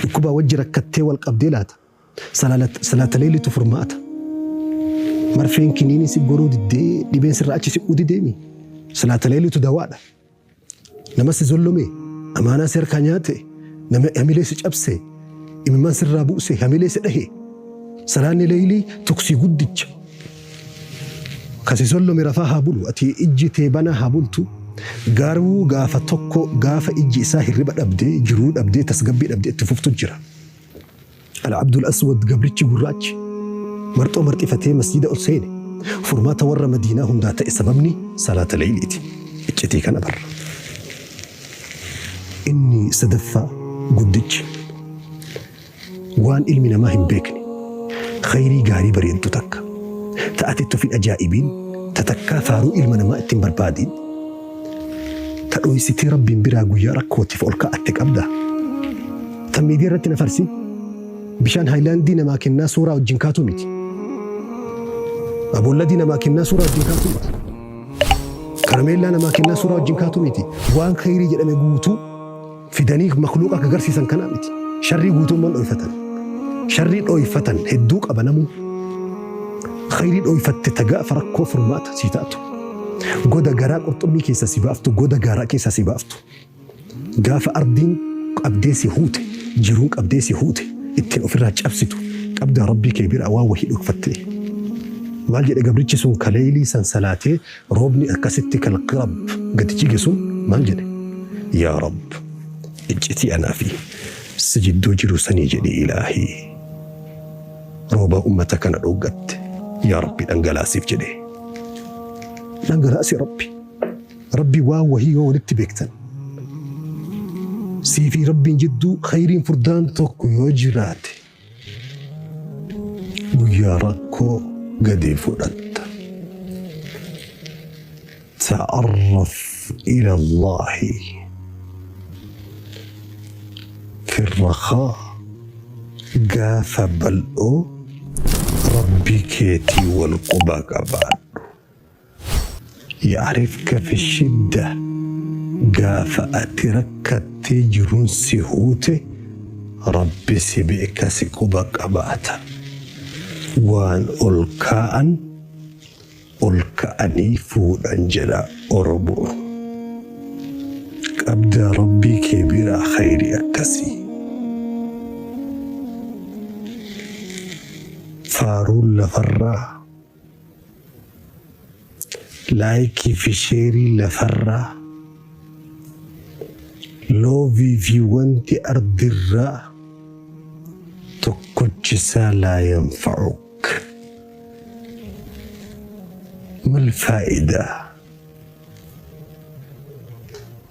Dhukkubaa wajji rakkattee wal qabdee laata? Salaata leeylitu furmaata. Marfeen kiniinii si goruu diddee dhibeen sirraa achi siquu dideemi. Salaata leeylitu dawaadha. Nama si zollome, amaanaa si harkaa nyaate, nama hamilee si cabse, imimmaan sirraa buuse, hamilee si dhahe. Salaanni leeylii tuksii guddicha. Ka si zollome rafaa haa bulu, ati ijji tee banaa haa bultu. Garuu gaafa tokko gaafa ijji isaa hirriba dhabdee, jiruu dhabdee, tasgabbii dhabdee itti fuftu jira. Al-Abdul Aswad gabrichi gurraachi marxoo marxifatee masjiida ol seene. Furmaata warra Madiinaa hundaa ta'e sababni salaata leyliiti. Iccitii kana barra. Inni sadaffaa guddichi waan ilmi namaa hin beekne khayrii gaarii bareeddu takka ta ati itti of hin ajaa'ibiin ta takkaa faaruu ilma namaa itti hin barbaadiin Ta dhoysitee Rabbiin biraa guyyaa rakkootiif ol kaa'atte qabdaa? Tan miidiyaa irratti na farsin, bishaan haayilaandii namaa kennaa suuraa wajjin kaatuu miti. Aboolladii namaa kennaa suuraa wajjin kaatuu miti. Karameellaa namaa kennaa suuraa wajjin kaatuu miti. Waan khayrii jedhame guutuu fidanii makluuqa akka agarsiisan kanaa miti. Sharrii guutuu immoo dhoyfatan. Sharrii dhoyfatan hedduu qaba namuu. Khayrii dhoyfatte ta gaafa rakkoo furmaata sii taatu. Goda garaa qurxummii keessa si baaftu, goda gaaraa keessa si baaftu. Gaafa ardiin qabdee si huute, jiruun qabdee si huute, ittiin ofirraa cabsitu qabdaa Rabbii kee biraa waan wahii dhokfattee. Maal jedhe gabrichi sun ka leeylii san salaatee Roobni akkasitti kalqirab gadi jige sun maal jedhe? Yaa Rabb! Iccitii anaa fi si jidduu jiru sanii jedhi Ilaahii! Rooba ummata kana dhooggatte yaa Rabbi dhangalaasiif jedhe. Dhangalaasi Rabbi! Rabbi waan wahii yoo walitti beektan sii fi Rabbiin jidduu khayriin furdaan tokko yoo jiraate Guyyaa rakkoo gadi fudhatta. Ta'arraf ila Allaahi fi rakhaa gaafa bal'oo Rabbii keetii wal quba qabaadhu. Ya'rifka fi shidda gaafa ati rakkattee jiruun si huute Rabbi si beeka si quba qabaata. Waan ol kaa'an ol ka'anii fuudhan jedha Oromoon. Qabdaa Rabbii kee biraa khayrii akkasii. Faaruun lafarraa Laayikii fi sheerii lafarraa, loovii fi wanti ardirraa tokkochisaa laa yanfa'uk. Mal faayidaa?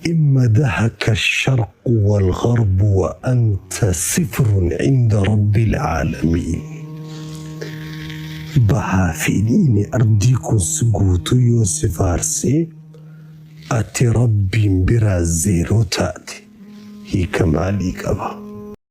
In madahaka sharqu wal gharbu wa anta sifrun inda rabbil aalamiin. Bahaa fi dhiini ardii kun guutuu yoo si faarsee ati rabbiin biraa zeeroo taate hiika maalii qaba?